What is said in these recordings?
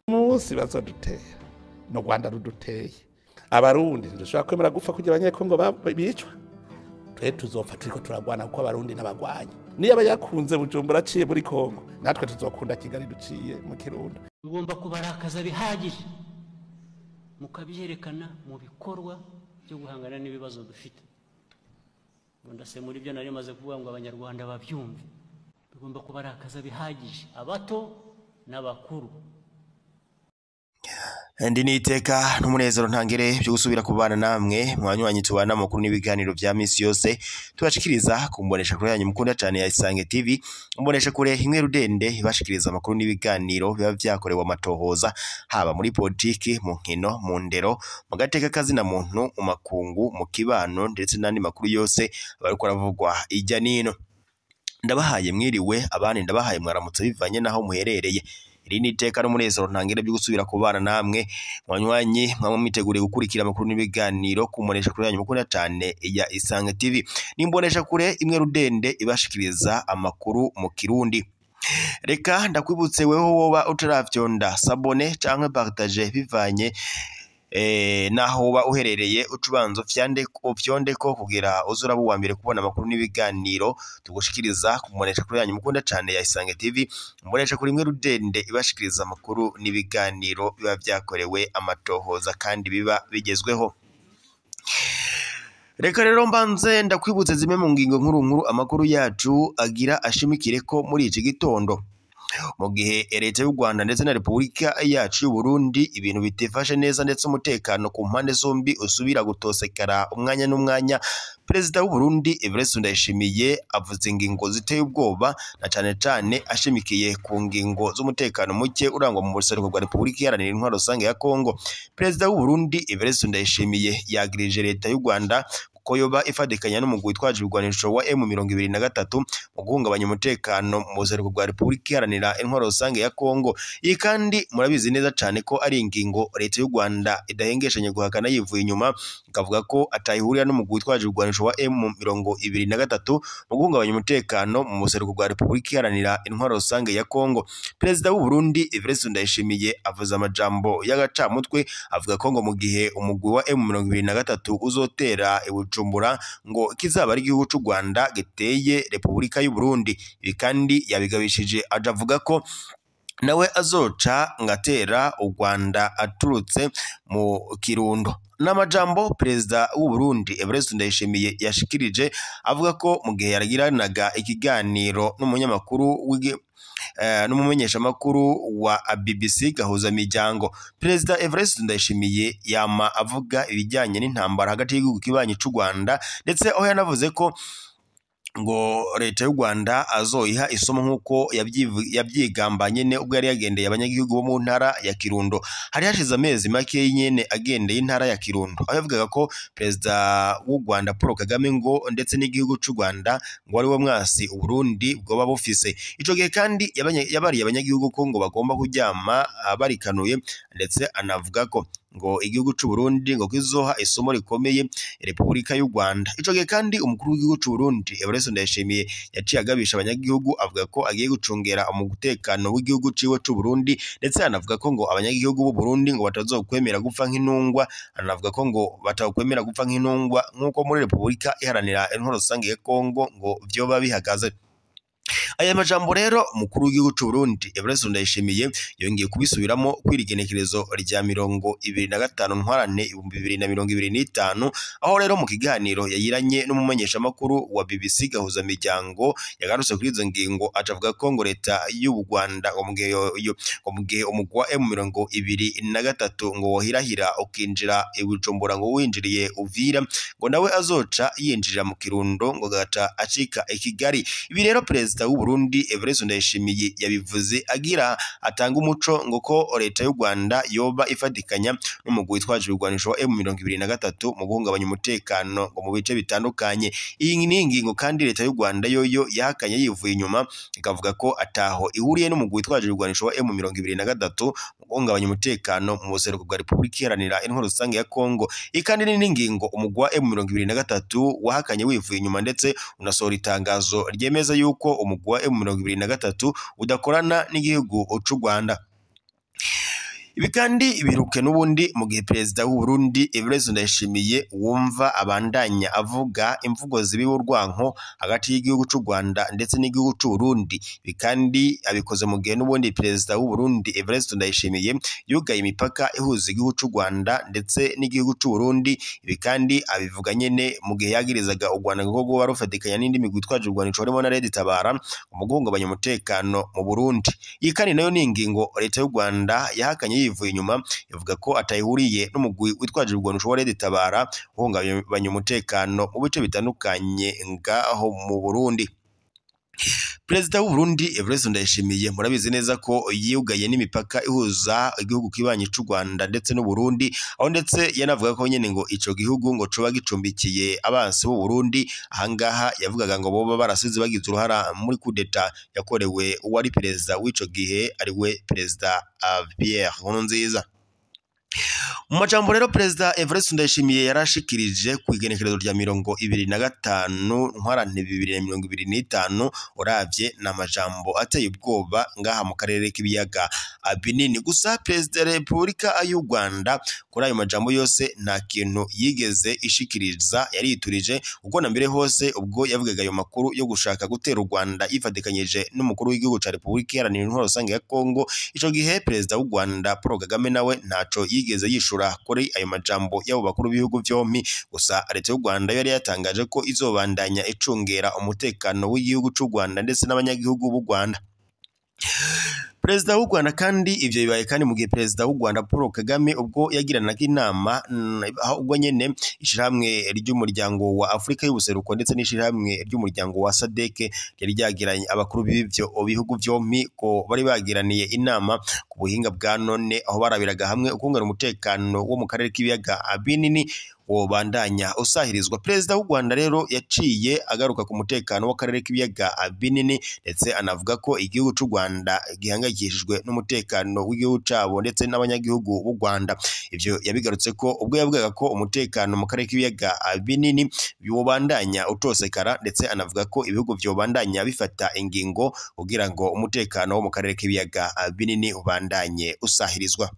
Munsi bazodutera no Rwanda ruduteye, abarundi ntidushobora kwemera gupfa kugira abanyekongo bicwa. Twe tuzopfa turiko turagwana kuko abarundi n'abagwanyi. Niyo aba yakunze Bujumbura aciye muri Kongo, natwe tuzokunda Kigali duciye mu Kirundo. Mugomba kubarakaza bihagije mukabyerekana mu bikorwa byo guhangana n'ibibazo dufite. Ndase muri byo nari maze kuvuga ngo abanyarwanda babyumve. Bigomba kubarakaza bihagije, abato n'abakuru. Ndi niteka n'umunezero ntangere byo gusubira kubana namwe mwanywanyi tubana amakuru n'ibiganiro vya misi yose tubashikiriza kumbonesha kure yanyu mukunda cyane ya Isange TV. Umbonesha kure imwe rudende ibashikiriza amakuru n'ibiganiro biba vyakorewe amatohoza, haba muri politiki, mu nkino, mu ndero, mu gateka kazina muntu, mu makungu, mu kibano ndetse n'andi makuru yose abariko aravugwa ijya nino. Ndabahaye mwiriwe abandi, ndabahaye mwaramutse bivanye naho muherereye. Iri ni iteka n'umunezero ntangere byo gusubira kubana namwe mwanywanyi mwamwe mwiteguriye gukurikira amakuru n'ibiganiro kumbonesha kure yanyu mukunda cyane ya Isange TV. Nimbonesha kure imwe rudende ibashikiriza amakuru mu Kirundi. Reka ndakwibutse weho woba utaravyonda sabone canke partage bivanye naho uba uherereye, ucubanzo fyandeko kugira uzuraba uwa mbere kubona amakuru n'ibiganiro tugushikiriza kumbonesha kure yanyu mukunda cyane ya Isange TV. Mbonesha kuri imwe rudende ibashikiriza amakuru n'ibiganiro biba vyakorewe amatohoza kandi biba bigezweho. Reka rero mbanze ndakwibutse zimwe mu ngingo nkuru nkuru amakuru yacu agira ashimikire ko muri iki gitondo. Mu gihe leta y'u Rwanda ndetse na Repubulika yacu y'u Burundi ibintu bitifashe neza ndetse umutekano ku mpande zombi usubira gutosekara umwanya n'umwanya, Perezida w'u Burundi Evariste Ndayishimiye avuze ingingo ziteye ubwoba na cane cane ashimikiye ku ngingo z'umutekano muke urangwa mu buseruko bwa Repubulika Iharanira Intwaro Rusange ya Kongo. Perezida w'u Burundi Evariste Ndayishimiye yagirije leta y'u Rwanda ko yoba ifadikanya n'umugwi witwaje ibigwanisho wa M23 mu guhungabanya umutekano mu buseruko bwa Repubulika Iharanira Intwaro Rusange ya Kongo. Iyi kandi murabizi neza cane ko ari ingingo leta y'u Rwanda idahengeshanye guhakana yivuye inyuma, ikavuga ko atayihurira n'umugwi witwaje ibigwanisho wa M23 mu guhungabanya umutekano mu buseruko bwa Repubulika Iharanira Intwaro Rusange ya Kongo. Perezida w'u Burundi Evariste Ndayishimiye avuze amajambo y'agacamutwe, avuga ko ngo mu gihe umugwi wa M23 uzotera Bujumbura ngo kizaba ari igihugu c'u Rwanda giteye Repubulika y'u Burundi. Ibi kandi yabigabishije aja avuga ko nawe azoca ngatera u Rwanda aturutse mu Kirundo. N'amajambo Perezida w'u Burundi Evariste Ndayishimiye yashikirije avuga ko mu gihe yaragiranaga ikiganiro n'umunyamakuru n'umumenyeshamakuru wa BBC Gahuza Miryango, Perezida Evariste Ndayishimiye yama avuga ibijyanye n'intambara hagati y'igihugu kibanyi c'u Rwanda, ndetse aho yanavuze ko ngo leta y'u Rwanda azoyiha isomo nk'uko yabyigamba nyene ubwo yari yagendeye abanyagihugu bo mu ntara ya Kirundo. Hari hashize amezi make nyene agendeye intara ya Kirundo, aho yavugaga ko Perezida w'u Rwanda Paul Kagame ngo ndetse n'igihugu c'u Rwanda ngo ari wo mwasi u Burundi bwoba bufise. Ico gihe kandi yabariye abanyagihugu ko ngo bagomba kuryama barikanuye, ndetse anavuga ko ngo igihugu c'u Burundi ngo kizoha isomo rikomeye Repubulika y'u Rwanda. Ico gihe kandi umukuru w'igihugu c'u Burundi Evariste Ndayishimiye yaciye agabisha abanyagihugu avuga ko agiye gucungera umutekano w'igihugu ciwe c'u Burundi, ndetse anavuga ko ngo abanyagihugu b'u Burundi ngo batazokwemera gupfa nk'intungwa, anavuga ko ngo batakwemera gupfa nk'intungwa nk'uko muri Repubulika Iharanira Intwaro Rusange ya Kongo ngo vyoba bihagaze. Aya majambo rero umukuru w'igihugu c'u Burundi Evariste Ndayishimiye yongeye kubisubiramo kwirigenekerezo rya 25 Ntwarante 2025, aho rero mu kiganiro yayiranye n'umumenyeshamakuru wa BBC Gahuza Miryango yagarutse kuri izo ngingo, acavuga ko ngo leta y'u Rwanda ngo mu gihe umugwi wa M23 ngo wohirahira ukinjira i Bujumbura ngo winjiriye Uvira, ngo nawe azoca yinjirira mu Kirundo ngo gaca acika i Kigali. Ibi rero Perezida w'u Burundi Evariste Ndayishimiye yabivuze agira atanga umuco ngo ko leta y'u Rwanda yoba ifatikanya n'umugwi witwaje ibigwanisho wa M23 mu guhungabanya umutekano ngo mu bice bitandukanye. Iyi ni ingingo kandi leta y'u Rwanda yoyo yahakanye yivuye inyuma, ikavuga ko ataho ihuriye n'umugwi witwaje ibigwanisho wa M23 mu guhungabanya umutekano mu buseruko bwa Repubulika Iharanira Intwaro Rusange ya Kongo. Iyi kandi ni ingingo umugwi wa M23 wahakanye wivuye inyuma, ndetse unasohora itangazo ryemeza yuko umugwi wa M23 udakorana n'igihugu c'u Rwanda. Ibi kandi biruke n'ubundi mu gihe perezida w'u Burundi Evariste Ndayishimiye wumva abandanya avuga imvugo zibi urwanko hagati y'igihugu c'u Rwanda ndetse n'igihugu c'u Burundi. Ibi kandi abikoze mu gihe n'ubundi perezida w'u Burundi Evariste Ndayishimiye yugaye imipaka ihuza igihugu c'u Rwanda ndetse n'igihugu c'u Burundi. Ibi kandi abivuga nyene mu gihe yagirizaga u Rwanda ngo rwoba rufatikanya n'indi migwi itwaje urwanisho harimo na Red Tabara mu guhungabanya umutekano mu Burundi. Iyi kandi nayo ni ingingo leta y'u Rwanda yahakanye yivuye inyuma, ivuga ko atayihuriye n'umugwi witwaje urwanisho wa Red Tabara uhungabanya umutekano mu bice bitandukanye ngaho mu Burundi. Perezida w'u Burundi Evariste Ndayishimiye murabizi neza ko yugaye n'imipaka ihuza igihugu kibanyi c'u Rwanda ndetse n'u Burundi, aho ndetse yanavuga ko nyene ngo ico gihugu ngo coba gicumbikiye abansi b'u Burundi. Ahangaha yavugaga ngo boba barasize bagize uruhara muri kudeta yakorewe uwari perezida w'ico gihe ariwe perezida Pierre Nkurunziza. Mu majambo rero perezida Evariste Ndayishimiye yarashikirije ku igenekerezo rya 25 Ntwarante 2025, uravye na majambo ateye ubwoba ngaha mu karere k'ibiyaga binini. Gusa perezida Repubulika y'u Rwanda kuri ayo majambo yose nta kintu yigeze ishikiriza, yariturije kuko na mbere hose ubwo yavugaga ayo makuru yo gushaka gutera u Rwanda yifatikanyije n'umukuru w'igihugu ca Repubulika Iharanira Intwaro Rusange ya Kongo. Ico gihe perezida w'u Rwanda Paul Kagame nawe ntaco yigeze yishura kuri ayo majambo y'abo bakuru b'ibihugu vyompi. Gusa leta y'u Rwanda yari yatangaje ko izobandanya icungera umutekano w'igihugu c'u Rwanda ndetse n'abanyagihugu b'u Rwanda. Perezida w'u Rwanda kandi ivyo bibaye kandi mu gihe perezida w'u Rwanda Paul Kagame ubwo yagiranaga inama ubwo nyene ishirahamwe ry'umuryango wa Afrika y'ubuseruko ndetse n'ishirahamwe ry'umuryango wa SADC yari ryagiranye abakuru b'ivyo bihugu vyompi ko bari bagiraniye inama ku buhinga bwa none, aho barabiraga hamwe ukungana umutekano wo mu karere k'ibiyaga binini wobandanya usahirizwa. Perezida w'u Rwanda rero yaciye agaruka ku mutekano w'akarere k'ibiyaga binini, ndetse anavuga ko igihugu c'u Rwanda gihangayikishijwe n'umutekano w'igihugu cabo ndetse n'abanyagihugu b'u Rwanda. Ivyo yabigarutse ko ubwo yavugaga ko umutekano mu karere k'ibiyaga binini wobandanya utosekara, ndetse anavuga ko ibihugu vyobandanya bifata ingingo kugira ngo umutekano wo mu karere k'ibiyaga binini ubandanye usahirizwa.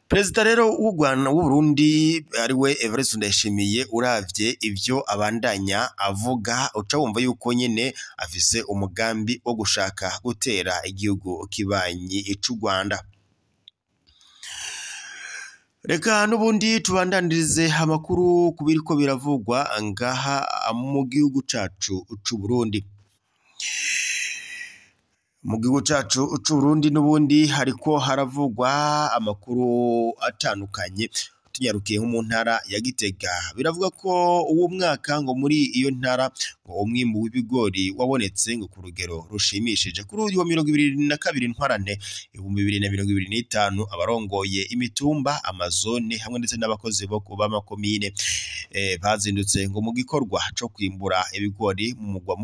Perezida rero w'u Rwanda w'u Burundi ariwe Evariste Ndayishimiye, uravye ivyo abandanya avuga uca wumva yuko nyene afise umugambi wo gushaka gutera igihugu kibanyi c'u Rwanda. Reka n'ubundi tubandanirize amakuru kubiriko biravugwa ngaha mu gihugu cacu c'u Burundi. Mu gihugu cacu c'u Burundi n'ubundi hariko haravugwa amakuru atandukanye. Tunyarukiye nko mu ntara ya Gitega, biravuga ko uwo mwaka ngo muri iyo ntara ngo umwimbu w'ibigori wabonetse ngo ku rugero rushimishije. Kuri uyu wa 22 Ntwarante 2025, abarongoye imitumba, amazone hamwe ndetse n'abakozi bo kuba makomine bazindutse ngo mu gikorwa co kwimbura ibigori mu mugwa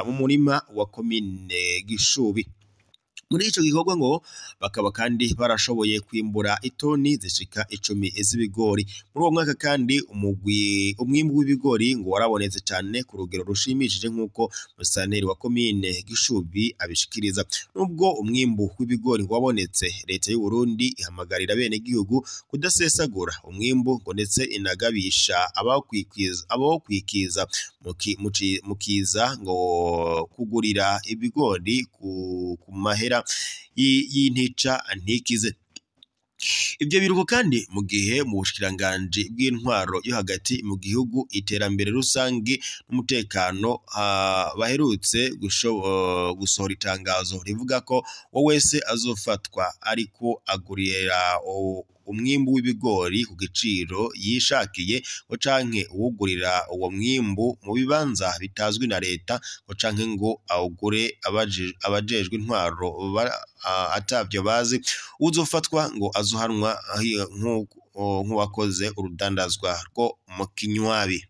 mu murima wa komine Gishubi. Muri ico gikorwa ngo bakaba kandi barashoboye kwimbura itoni zishika 10 z'ibigori. Muri uwo mwaka kandi umwimbu w'ibigori ngo warabonetse cyane ku rugero rushimishije nk'uko musanteri wa komine Gishubi abishikiriza. Nubwo umwimbu w'ibigori ngo wabonetse, leta y'u Burundi ihamagarira bene gihugu kudasesagura umwimbu ngo ndetse inagabisha abawukwikiza mukiza ngo kugurira ibigori ku mahera y'intica ntikize. Ibyo biruko kandi mu gihe mu bushikiranganji bw'intwaro yo hagati mu gihugu, iterambere rusange n'umutekano baherutse gusohora itangazo rivuga ko wowe wese azofatwa ariko agurira umwimbu w'ibigori ku giciro yishakiye ngo canke uwugurira uwo mwimbu mu bibanza bitazwi na leta ngo canke ngo awugure abajejwe intwaro atavyo bazi. Uzofatwa ngo azohanwa nk'uwakoze urudandazwa rwo mu kinywabi.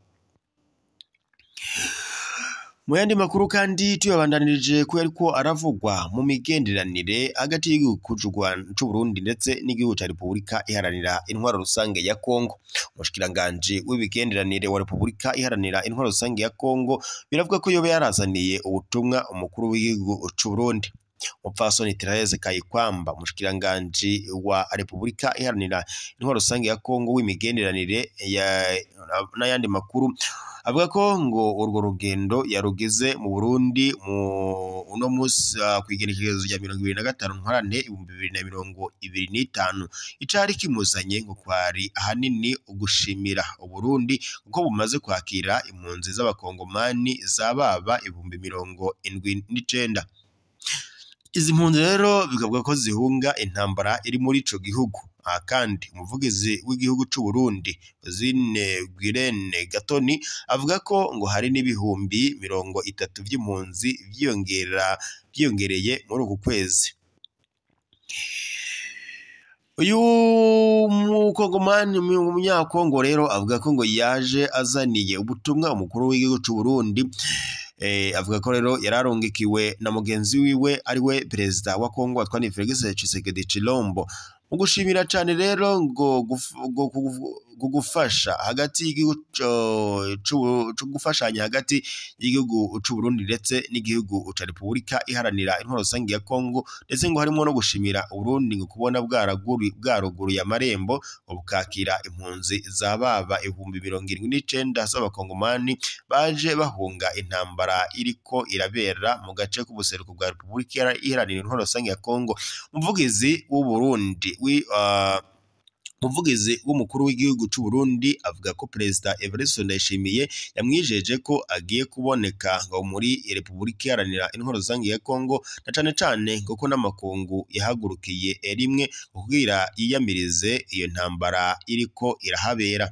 Mu yandi makuru kandi tuyabandanirije ko yariko aravugwa mu migenderanire hagati y'igihugu c'u Burundi ndetse n'igihugu ca Repubulika Iharanira Intwaro Rusange ya Kongo. Umushikiranganji w'imigenderanire wa Repubulika Iharanira Intwaro Rusange ya Kongo biravuga ko yoba yarazaniye ubutumwa umukuru w'igihugu c'u Burundi. Umupfasoni Therese Kayikwamba, umushikiranganji wa Repubulika Iharanira Intwaro Rusange ya Kongo w'imigenderanire n'ayandi makuru, avuga ko ngo urwo rugendo yarugize mu Burundi mu uno munsi kw'igenekerezo rya 25 Ntwarante 2025. Icari kimuzanye ngo kwari ahanini ugushimira Uburundi kuko bumaze kwakira impunzi z'abakongomani zababa 79,000. Izi mpunzi rero bikavuga ko zihunga intambara iri muri ico gihugu. Aha kandi umuvugizi w'igihugu c'u Burundi Rosine Gwirene Gatoni avuga ko ngo hari n'ibihumbi 30 vy'impunzi vyiyongereye muri uku kwezi. Uyu mukongomani umunyakongo rero avuga ko ngo yaje azaniye ubutumwa umukuru w'igihugu c'u Burundi. Avuga ko rero yararungikiwe na mugenzi wiwe ariwe perezida wa Kongo Antoine Felix Tshisekedi Tshilombo. Mu gushimira cane rero ngo gufasha hagati y'igihugu gufashanya hagati y'igihugu c'u Burundi ndetse n'igihugu ca Repubulika Iharanira Intwaro Rusange ya Kongo, ndetse ngo harimo no gushimira Uburundi ngo kubona bwaruguruye amarembo ngo bukakira impunzi zababa 79,000 z'abakongomani baje bahunga intambara iriko irabera mu gace k'ubuseruko bwa Repubulika Iharanira Intwaro Rusange ya Kongo. Umuvugizi w'u Burundi umuvugizi w'umukuru w'igihugu c'u Burundi avuga ko Perezida Evariste Ndayishimiye yamwijeje ko agiye kuboneka ngo muri Repubulika Iharanira Intwaro Rusange ya Kongo, na cane cane kuko n'amakungu yahagurukiye rimwe kugira yiyamirize iyo ntambara iriko irahabera.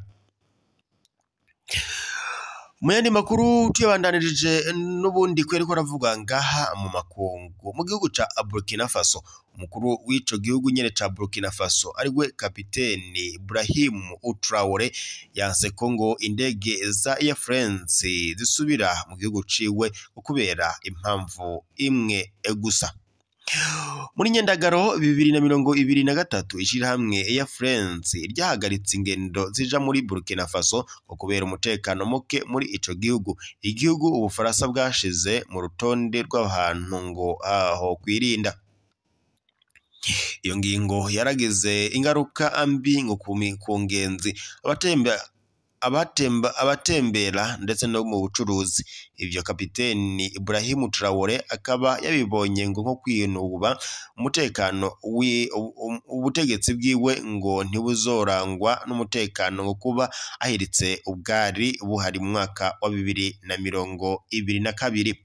Mu yandi makuru tuyabandanirije n'ubundi ko yariko aravuga ngaha mu makungu mu gihugu ca Burkina Faso. Umukuru w'ico gihugu nyene ca Burkina Faso ariwe kapiteni Ibrahim Traoré yanse ko ngo indege za Air France zisubira mu gihugu ciwe kubera impamvu imwe gusa. Muri Nyandagaro 2023 ishirahamwe Air France ryahagaritse ingendo zija muri Burkina Faso ngo kubera umutekano muke muri ico gihugu. Igihugu Ubufaransa bwashize mu rutonde rw'abantu ngo aho kwirinda. Iyo ngingo yaragize ingaruka mbi ngo ku ngenzi, abatembera ndetse no mu bucuruzi. Ivyo kapiteni Ibrahim Traoré akaba yabibonye ngo nko kwinuba umutekano ubutegetsi bwiwe ngo ntibuzorangwa n'umutekano ngo kuba ahiritse ubwari buhari mu mwaka wa 2022.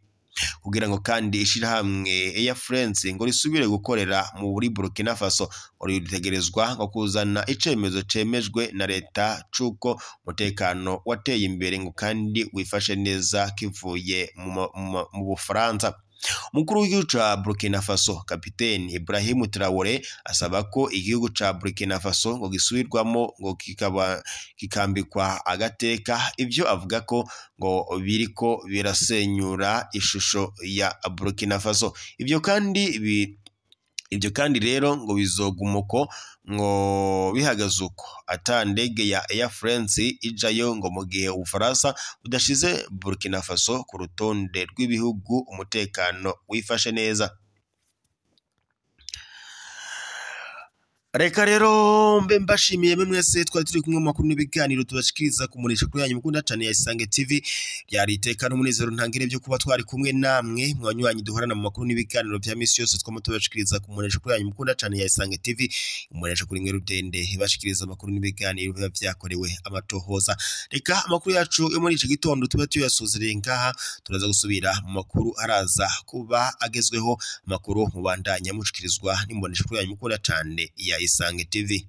Kugira ngo kandi ishirahamwe Air France ngo risubire gukorera muri Burkina Faso, ritegerezwa ngo kuzana icemezo cemejwe na leta c'uko umutekano wateye imbere ngo kandi wifashe neza kivuye mu Bufaransa. Umukuru w'igihugu ca Burkina Faso kapiteni Ibrahim Traoré asaba ko igihugu ca Burkina Faso ngo gisubirwamo ngo kikambikwa agateka. Ivyo avuga ko ngo biriko birasenyura ishusho ya Burkina Faso. Ivyo kandi rero ngo bizogumuko ngo bihagaze uko ata ndege ya Air France ijayo ngo mu gihe Ubufaransa budashize Burkina Faso ku rutonde rw'ibihugu umutekano wifashe neza. Reka rero mbe mbashimiye mwese twari turi kumwe mu makuru n'ibiganiro tubashikiriza kumurisha kuri yanyu mukunda cyane ya Isange TV. Byari iteka n'umunezero ntangire byo kuba twari kumwe namwe mwanywanyi duhorana mu makuru n'ibiganiro bya misi yose twama tubashikiriza kumurisha kuri yanyu mukunda cyane ya Isange TV. Umurisha kuri mwe rudende ibashikiriza amakuru n'ibiganiro biba vyakorewe amatohoza. Reka amakuru yacu yo muri iki gitondo tube tuyasozereye ngaha, turaza gusubira mu makuru araza kuba agezweho, amakuru mubandanya mushikirizwa n'imbonesha kuri yanyu mukunda cyane ya Isange TV.